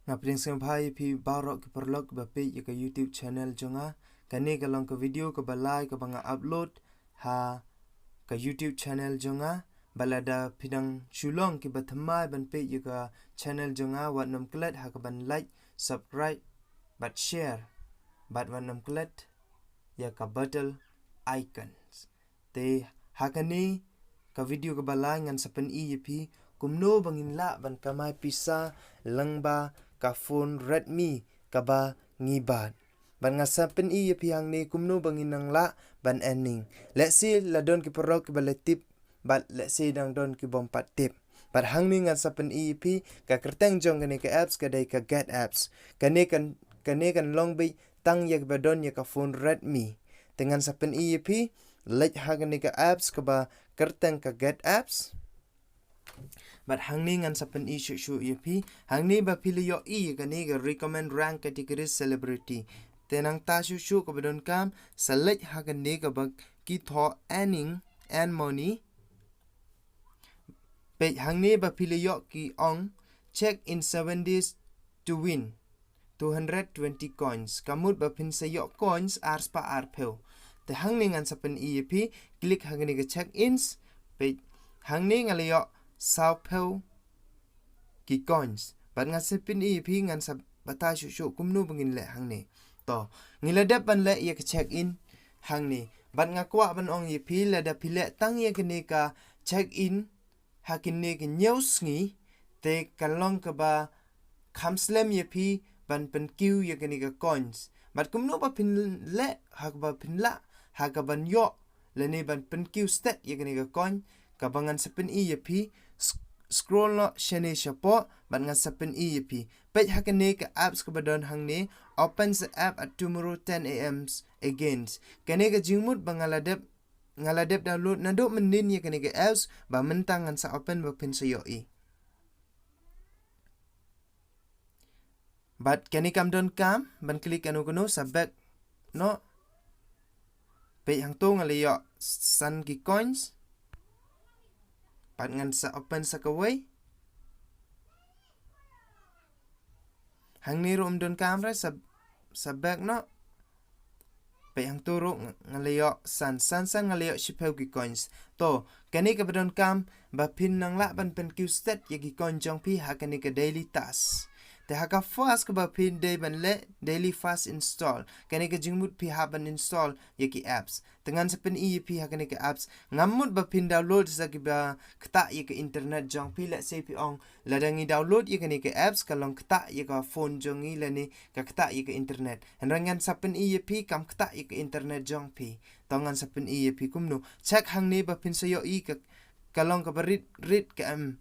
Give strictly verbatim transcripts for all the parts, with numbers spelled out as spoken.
Nga pdiang sngewbha ïa phi baroh ki paralok ba peit ïa ka YouTube channel jong nga. Kane ka long ka video kaba lai kaba nga upload ha ka YouTube channel jong nga. Bad lada phi dang shu long kiba thymmai ban peit ïa ka channel jong nga, wat nym klet ha kaban like, subscribe bad share. Bad wat nym klet ïa ka bell icon. Te ha kane ka video kaba lai ngan sa pyni ïa phi kumno ba ngin lah ban kamai pisa lyngba ka phone Redmi kaba ngi bat. Bad ngan sa pyni ïa phi hangne kumno ba ngin nang lah ban earning. Lehse la don ki paralok kiba la tip, bad lehse dang don ki bym pat tip. Bad hangne ngan sa pyni ïa phi ka kyrteng jong kane ka apps ka dei ka Get Apps. Kane kan, kane kan long beit tang ïa kiba don ïa ka phone Redmi. Te ngan sa pyni ïa phi, leit ha kane ka apps kaba kyrteng ka Get Apps. Bad hangne ngan sa pyni shuh shuh ïa phi, hangne ba phi la ïohi ïa kane ka recommend, rank, category, celebrity. Te nangta shuh shuh kaba donkam, sa leit ha kane kaba ki thoh earning, earn money. Peit hangne ba phi la ïoh ki ong, check in seven days to win two hundred twenty coins. Ka mut ba phin sa ïoh coins ar spah ar phew. Te hangne ngan sa pyni ïa phi, click ha kane ka check ins. Peit hangne nga la ïoh saw phew ki coins. Bad ngan sa pyni ïa phi, ngan sa batai shuh shuh kumno ba ngin leh hangne. To, ngi la dep ban leh ïa ka check in hangne. Bad nga kwah ban ong ïa phi, lada phi leh tang ïa kane ka check in ha kine ki hynñiew sngi, te ka long kaba kham slem ïa phi ban pynkiew ïa kane ka coins. Bad kumno ba phin leh, ha kaba phin lah, ha kaban ïoh lane ban pynkiew stet ïa kane ka coin, kaba ngan sa pyni ïa phi, sc-, scroll noh shane shapoh, bad ngan sa pyni ïa phi. Peit ha kane ka apps kaba don hangne, open the app at tomorrow ten A M again. Kane ka jingmut ba nga la dep, nga la dep download naduh mynnin ïa kane ka apps, ba mynta ngan sa open ba phin sa ïohi. Bad kane kam donkam ban click kano kano, sa back noh. Peit hangto nga la ïoh san ki coins. Bad ngan sa open sa kawei. Hangne ruh ym donkam re, sa, sa back noh. Peit hangto ruh nga, nga la ïoh san, san, san nga la ïoh shiphew ki coins. To, kane kaba donkam ba phin nang lah ban pynkiew stet ïa ki coin jong phi ha kane ka daily task. Te ha ka first kaba phin dei ban leh, daily fast install. Kane ka jingmut phi hap ban install ïa ki apps. Te ngan sa pyni ïa phi ha kane ka apps. Ngam mut ba phin download sa kiba ktah ïa ka internet jong phi, lehse phi ong, lada ngi download ïa kane ka apps ka long ktah ïa ka phone jong ngi lane ka ktah ïa ka internet. Hynrei ngan sa pyni ïa phi kam ktah ïa ka internet jong phi. To ngan sa pyni ïa phi kumno. Check hangne ba phin sa ïohi ka, ka long kaba rit, rit ka M,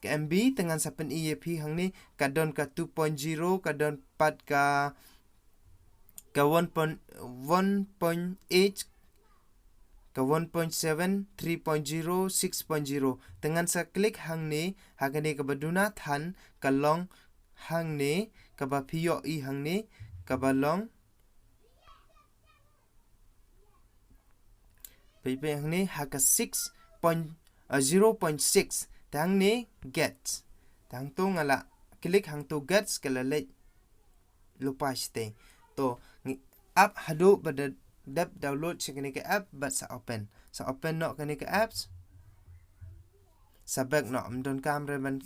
ka M B, te ngan sa pyni ïa phi hangne, ka don ka two point zero, ka don pat ka, ka one point, one point eight, ka one point seven, three point zero, six point zero. Te ngan sa click hangne, ha kane kaba duna than, ka long hangne, kaba phi ïohi hangne, kaba long. Peit, peit hangne, ha ka six point, uh, zero point six. Te hangne, get. Te hangto nga la click hangto get, ka la leit lypa shiteng. To, ngi ap haduh ba da dep download sha kane ka app, bad sa open. Sa open noh kane ka apps. Sa back noh, ym donkam re ban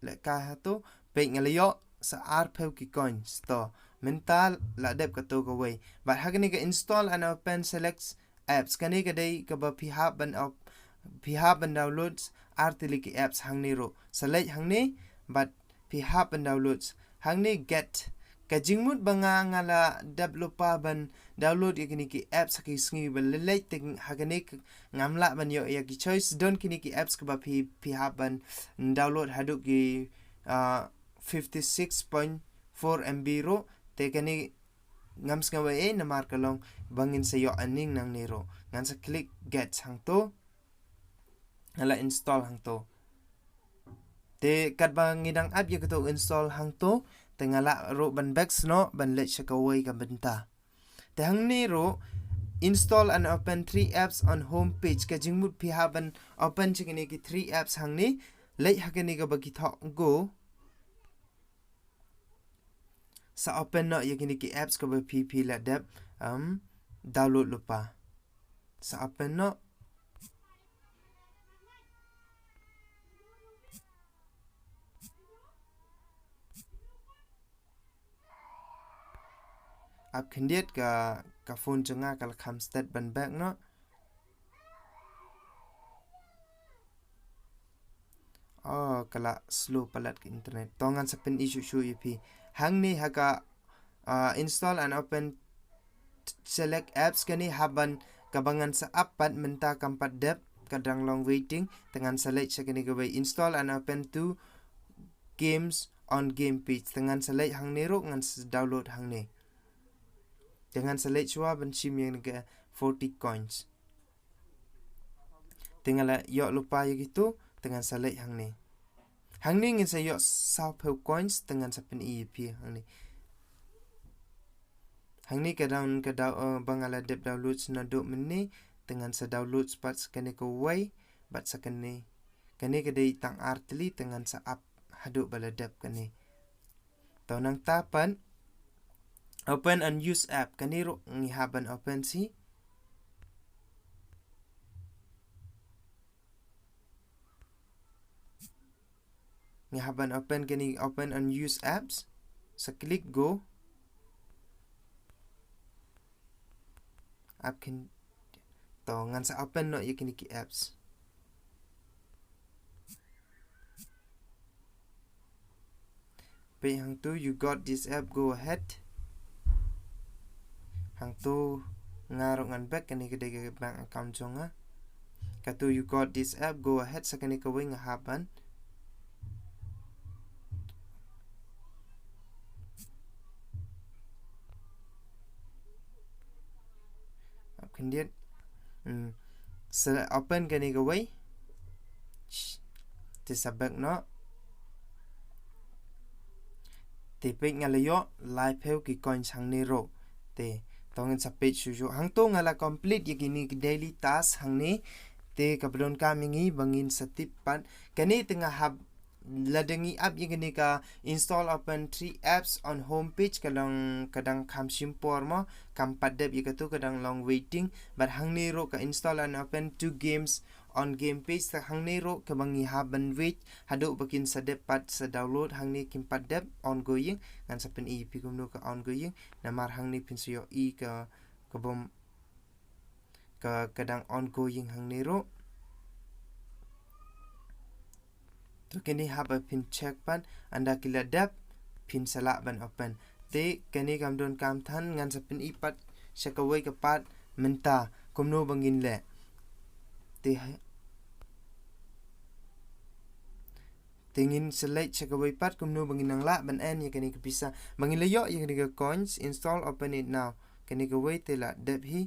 lehkai hato. Peit nga la ïoh sa arphew ki coins. To, mynta la dep kato kawei. Bad ha kane ka install and open select apps. Kane ka dei kaba phi hap ban op-, phi hap ban download ar tylli ki apps hangne ruh. Sa leit hangne, bad phi hap ban download. Hangne get. Ka jingmut ba nga, nga la dep lypa ban download ïa kine ki apps ha ki sngi ba la leit, te ha kane ka ngam lah ban ïoh ïa ki choice. Don kine ki apps kaba phi, phi hap ban download haduh ki, ah, fifty six point four M B ruh. Te kane ngam sngew ei ei namar ka long ba ngin sa ïoh earning nangne ruh. Ngan sa click get hangto. Nga la install hangto. Te katba ngi dang ap ïa kato install hangto, te nga lah ruh ban back noh ban leit sha kawei ka bynta. Te hangne ruh, install and open three apps on home page. Ka jingmut phi hap ban open sha kine ki three apps hangne, leit ha kane kaba ki thoh go. Sa open noh ïa kine ki apps kaba phi phi la dep, um, download lypa. Sa open noh. Ap khyndiat ka, ka phone jong nga ka la kham start ban back noh. Oh, ka la slow palat ka internet. To ngan sa pyni shuh shuh ïa phi. Hangne ha ka, ah, install and open select apps kane hap ban kaba ngan sa ap pat mynta kam pat dep ka dang long waiting. Te ngan sa leit sha kane kawei install and open to games on game page. Te ngan sa leit hangne ruh ngan sa download hangne. Te ngan sa leit shuwa ban shim ïa kane ka forty coins. Te nga la ïoh lypa ïa kitu, te ngan sa leit hangne. Hangne ngin sa ïoh sawphew coins, te ngan sa pyni ïa phi hangne. Hangne ka down, ka down, eh, ba nga la dep download sha naduh mynne, te ngan sa download pat sa kane kawei, bad sa kane. Kane ka dei tang ar tylli, te ngan sa ap haduh ba la dep kane. To nangta pat open unused app, kane ruh ngi hap ban open shi. Ngi hap ban open kane, open unused apps. Sa click go. App kin, to ngan sa open noh ïa kine ki apps. Peit hangtu, you got this app, go ahead. Hangtu nga ruh ngan back, kane ka dei ka bank account jong nga. Katu, you got this app, go ahead, sa kane kawei nga hap ban. Ap khyndiat. Hmm. Sa open kane kawei. Te sa back noh. Te peit nga la ïoh laiphew ki coins hangne ruh. Te to ngin sa peit shuh shuh. Hangtu nga la complete ïa kine ki daily task hangne. Te kaba donkam ïa ngi ba ngin sa tip pat. Kane te nga hap lada ngi ap ïa kane ka install open three apps on home page ka long ka dang kham shim por mo, kam pat dep ïa katu ka dang long waiting, bad hangne ruh ka install and open two games on game page, te hangne ruh kaba ngi hap ban wait haduh ba kin sa dep pat sa download, hangne kim pat dep, ongoing, ngan sa pyni ïa phi kumno ka ongoing, namar hangne phin sa ïohi ka, ka bym ka, ka dang ongoing hangne ruh. To kine haba phin check pat, ynda ki la dep, phin sa lah ban open. Te kine kam donkam than, ngan sa pyni pat sha kawei ka part mynta kumno ba ngin leh. Te ha-, te ngin sa leit sha kawei pat kumno ba ngin nang lah ban earn ïa kane ka pisa. Ba ngin la ïoh ïa kane ka coins, install, open it now. Kane kawei te la dep hi.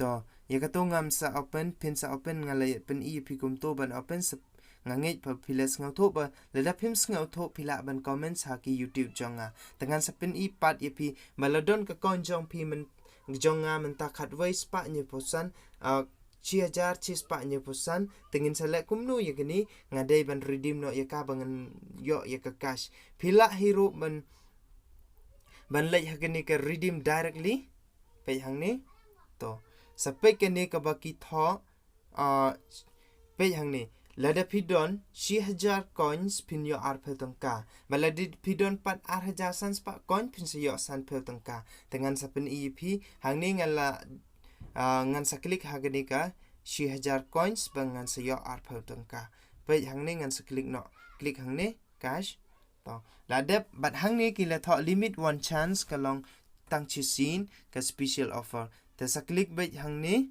To, ïa katu ngam sa open, phin sa open, nga la pyni ïa phi kumto ban open, sa nga ngeit ba phi la sngewthuh, ba lada phim sngewthuh phi lah ban comment ha ki YouTube jong nga. Te ngan sa pyni pat ïa phi ba la don ka coin jong phi myn, jong nga mynta khatwei spah hynñiewphew san, ah, shi hajar shi spah hynñiewphew san, te ngin sa leh kumno ïa kane, nga dei ban redeem noh ïa ka ba ngan ïoh ïa ka cash. Phi lah hi ruh ban, ban leit ha kane ka redeem directly. Peit hangne. To. Sa peit kane kaba ki thoh, ah, peit hangne. Lada phi don shi hajar coins phin ïoh arphew tyngka. Bad lada phi don pat ar hajar san spah coin phin sa ïoh sanphew tyngka. Te ngan sa pyni ïa phi hangne, nga la, ah, ngan sa click ha kane ka shi hajar coins ba ngan sa ïoh arphew tyngka. Peit hangne, ngan sa click noh. Click hangne. Cash. To. La dep, bad hangne ki la thoh limit one chance, ka long tang shisien ka special offer. Te sa click beit hangne.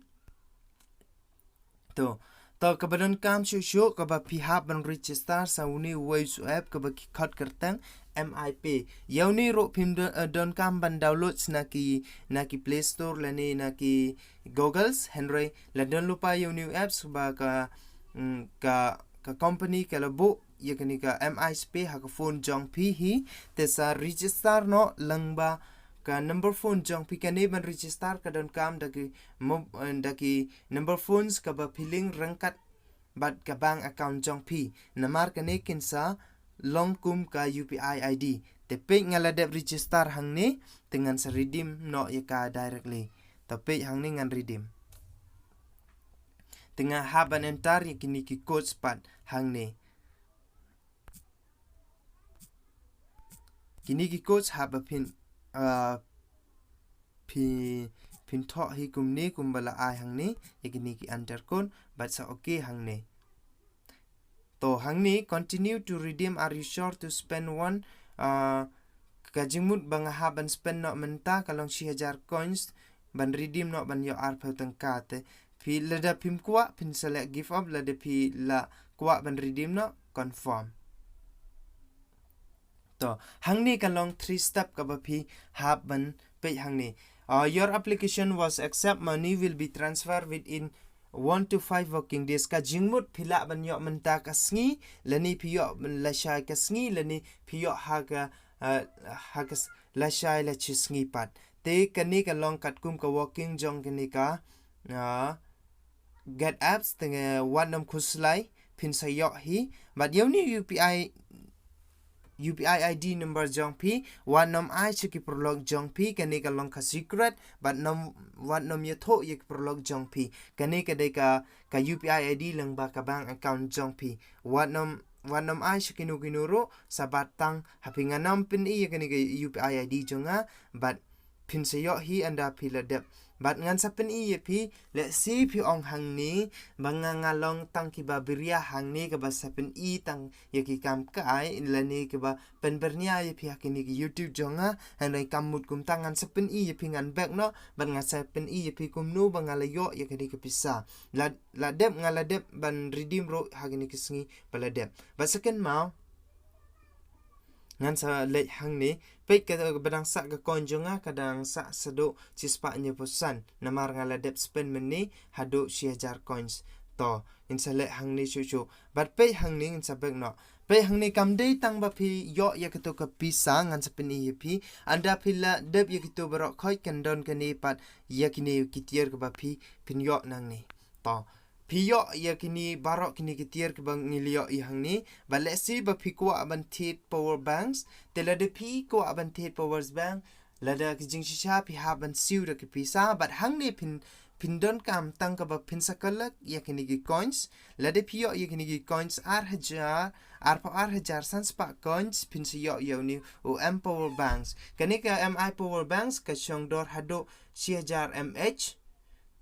To. To, kaba donkam shuh shuh, kaba phi hap ban register sa une uwei u app kaba ki khot kyrteng M I Pay. Ïa une ruh phim don, eh, donkam ban download na ki, na ki Play Store lane na ki Googles, hynrei la don lypa ïa une u apps ba ka, mm, ka, ka company ka la buh ïa kane ka M I Pay ha ka phone jong phi hi, te sa register noh lyngba ka number phone jong phi. Kane ban register ka donkam da ki mo-, eh, da ki number phones kaba phi link ryngkat bad ka bank account jong phi. Namar kane kin sa long kum ka U P I I D. Te peit nga la dep register hangne, te ngan sa redeem noh ïa ka directly. To peit hangne ngan redeem. Te nga hap ban enter ïa kine ki codes pat hangne. Kine ki codes hap ba phin, ah, phi, phin thoh hi kumne kumba la ai hangne, ïa kine ki enter code, bad sa okay hangne. To hangne, continue to redeem, are you sure to spend one, ah, ka jingmut ba nga hap ban spend noh mynta ka long shi hajar coins, ban redeem noh ban ïoh arphew tyngka te. Phi lada phim kwah, phin sa leh give up, lada phi la kwah ban redeem noh, confirm. To, hangne ka long three step kaba phi hap ban peit hangne. Uh, your application was accept, money will be transferred within one to five working days. Ka jingmut phi lah ban ïoh mynta ka sngi, lane phi ïoh lashai ka sngi, lane phi ïoh ha ka, uh, ha ka s-, lashai la shi sngi pat. Te kane ka long katkum ka working jong kane ka, uh, Get Apps, te wat nym khuslai, phin sa ïoh hi. Bad ïa une U P I, U P I I D number jong phi, wat nym ai sha ki paralok jong phi, kane ka long ka secret, bad nym, wat nym ïathuh ïa ki paralok jong phi. Kane ka dei ka, ka U P I I D lyngba ka bank account jong phi. Wat nym, wat nym ai sha kino kino ruh, sa bat tang ha phi. Ngan nym pyni ïa kane ka U P I I D jong nga, bad phin sa ïoh hi ynda phi la dep. Bad ngan sa pyni ïa phi, lehse phi ong hangne, ba nga nga long tang kiba biria hangne kaba sa pyni tang ïa ki kam kai, lane kiba pynbyrngia ïa phi ha kine ki YouTube jong nga, hynrei kam mut kumta, ngan sa pyni ïa phi, ngan back noh, bad ngan sa pyni ïa phi kumno ba nga la ïoh ïa kine ki pisa. La, la dep, nga la dep ban redeem ruh ha kine ki sngi ba la dep. Bad sa kynmaw, ngan sa leit hangne, peit kaba dang sah ka coin jong nga, ka dang sah shaduh shispah hynñiewphew san, namar nga la dep spend mynne haduh shi hajar coins. To, ngin sa leit hangne shuh shuh. Bad peit hangne, ngin sa back noh. Peit hangne, kam dei tang ba phi ïoh ïa kito ka pisa, ngan sa pyni ïa phi. Ynda phi la dep ïa kito baroh khoit, kan don kane pat ïa kine ki tiar kaba phi, phin ïoh nangne. To, phi ïoh ïa kine baroh kine ki tiar kiba ngi la ïoh ïa hangne. Bad lehse ba phi kwah ban thied power banks, te lada phi kwah ban thied power bank, lada ki jingshisha phi hap ban siew da ki pisa, bad hangne phin, phin donkam tang kaba phin sa collect ïa kine ki coins. Lada phi ïoh ïa kine ki coins ar hajar, arphew ar hajar san spah coins, phin sa ïoh ïa une u M Power Banks. Kane ka M I Power Banks ka shong dor haduh shi hajar M H.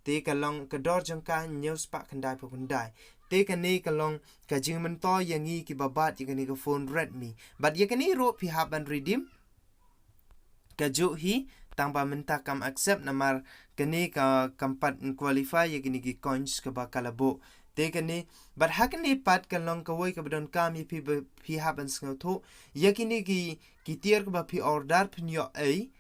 Te ka long ka dor jong ka hynñiew spah khyndai phew khyndai. Te kane ka long ka jingmyntoi ïa ngi kiba bat ïa kane ka phone Redmi. Bad ïa kane ruh phi hap ban redeem. Kajuh hi, tang ba mynta kam accept namar kane ka kam pat qualify ïa kine ki coins kaba ka la buh. Te kane, bad ha kane pat ka long kawei kaba donkam ïa phi ba phi hap ban sngewthuh. Ïa kine ki, ki tiar kaba phi order phin ïoh ei,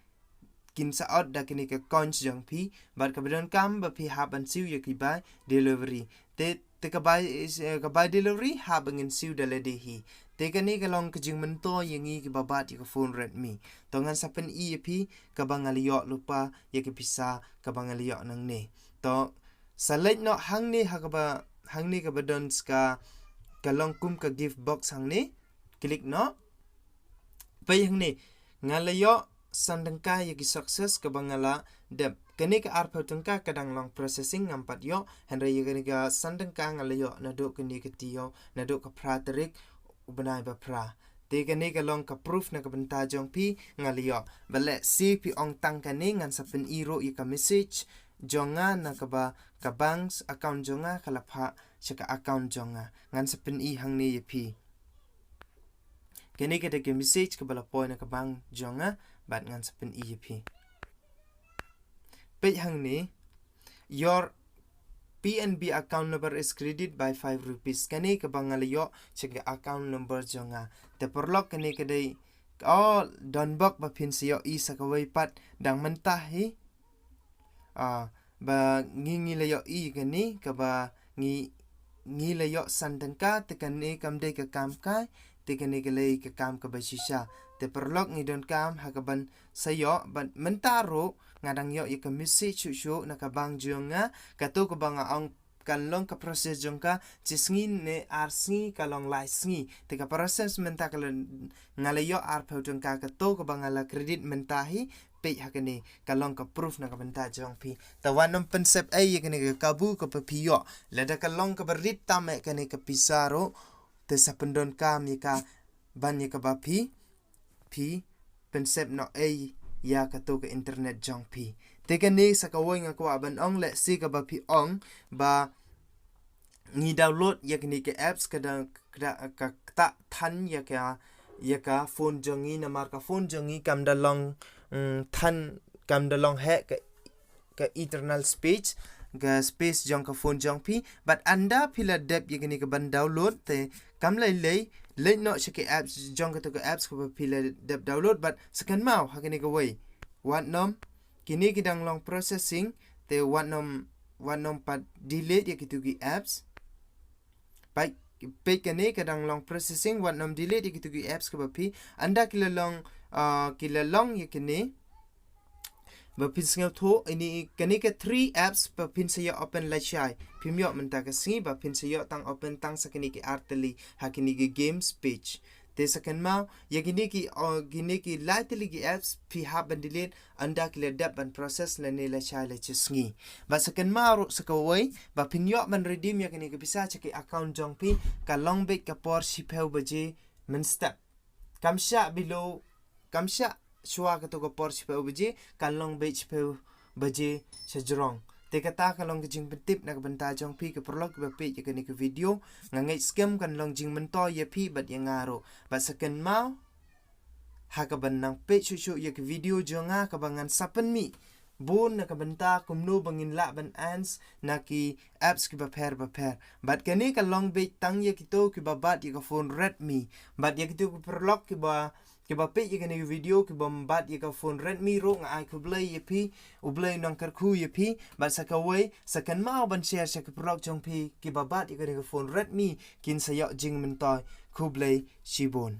kin sa ot da kine ki coins jong phi, bad kaba donkam ba phi hap ban siew ïa ki by delivery. Te, te ka by, eh, ka by delivery hap ba ngin siew da lade hi. Te kane ka long ka jingmyntoi ïa ngi kiba bat ïa ka phone Redmi. To ngan sa pyni ïa phi kaba nga la ïoh lypa ïa ka pisa kaba nga la ïoh nangne. To sa leit noh hangne ha kaba, hangne kaba don ska, ka long kum ka gift box hangne. Click noh. Peit hangne, nga la ïoh san tyngka ïa ki success kaba nga la dep. Kane ka arphew tyngka ka dang long processing, ngam pat ïoh, hynrei ïa kane ka san tyngka nga la ïoh naduh kane ka taïew, naduh ka phra tarik u bnai ba phra. Te kane ka long ka proof na ka bynta jong phi nga la ïoh. Bad lehse phi ong tang kane, ngan sa pyni ruh ïa ka message jong nga na kaba ka banks account jong nga ka la phah sha ka account jong nga. Ngan sa pyni hangne ïa phi. Kane ka dei ka message kaba la poi na ka bank jong nga, bad ngan sa pyni ïa phi. Peit hangne, your P N B account number is credited by five rupees. Kane kaba nga la ïoh sha ka account number jong nga. Te paralok, kane ka dei, oh, don bok ba phin sa ïohi sa kawei pat dang mynta hi. Ah, ba ngi, ngi la ïohi kane, kaba ngi, ngi la ïoh san tyngka, te kane kam dei ka kam kai, te kane ka dei ka kam kaba shisha. Te paralok, ngi donkam ha kaban sa ïoh, bad mynta ruh nga dang ïoh ïa ka message shuh shuh na ka bank jong nga, kato kaba nga ong kan long ka process jong ka chi sngi ne ar sngi ka long lai sngi. Te ka process mynta ka la nga la ïoh arphew tyngka kato kaba nga la credit mynta hi, peit ha kane ka long ka proof na ka bynta jong phi. Te wat nym pynsep ei ïa kane ka kabu kaba phi ïoh. Lada ka long kaba rit tam eh kane ka pisa ruh, te sa pyndonkam ïa ka ban ïa kaba phi phi pynsep noh ei ïa kato ka internet jong phi. Te kane sa kawei nga kwah ban ong lehse kaba phi ong ba ngi download ïa kane ka apps ka da ka da ka ktah than ïa ka ïa ka phone jong ngi namar ka phone jong ngi kam da long mm, than kam da long heh ka ka internal space ka space jong ka phone jong phi. But ynda phi la dep ïa kane ka ban download te kam lei lei leit noh sha ki apps jong kato ka apps kaba phi la dep download. But sa kynmaw ha kane kawei, wat nym, kine ki dang long processing, te wat nym wat nym pat delete ïa kito ki apps. Peit, peit kane ka dang long processing, wat nym delete ïa kito ki apps kaba phi, ynda ki la long ah, ki la long ïa kine ba phin sngewthuh ine kane ka three apps ba phin sa ïoh open lashai. Phim ïoh mynta ka sngi, ba phin sa ïoh tang open tang sa kine ki ar tylli ha kine ki games page. Te sa kynmaw ïa kine ki oh, kine ki lai tylli ki apps phi hap ban delete ynda ki la dep ban process lane lashai la chi sngi. Ba sa kynmaw ruh sa kawei ba phin ïoh ban redeem ïa kine ki pisa sha ki account jong phi ka long beit ka por shiphew baje mynstep. Kam shah below, kam shah shuwa kato ka por shiphew baje, kan long beit shiphew baje shajrong. Te kata ka long ka jingpyntip na ka bynta jong phi ki paralok kiba peit ïa kane ka video. Nga ngeit skhem kan long jingmyntoi ïa phi bad ïa nga ruh. Bad sa kynmaw ha kaba nang peit shuh shuh ïa ka video jong nga kaba ngan sa pynmih bun na ka bynta kumno ba ngin lah ban earn na ki apps kiba pher ba pher. Bad kane ka long beit tang ïa kito kiba bat ïa ka phone Redmi. Bad ïa kito ki paralok kiba kiba peit ïa kane ka video kiba bat ïa ka phone Redmi ruh nga ai khublei ïa phi, U Blei u nang kyrkhu ïa phi. Bad sa kawei sa kynmaw ban share sha ki paralok jong phi kiba bat ïa kane ka phone Redmi kin sa ïoh jingmyntoi. Khublei shibun.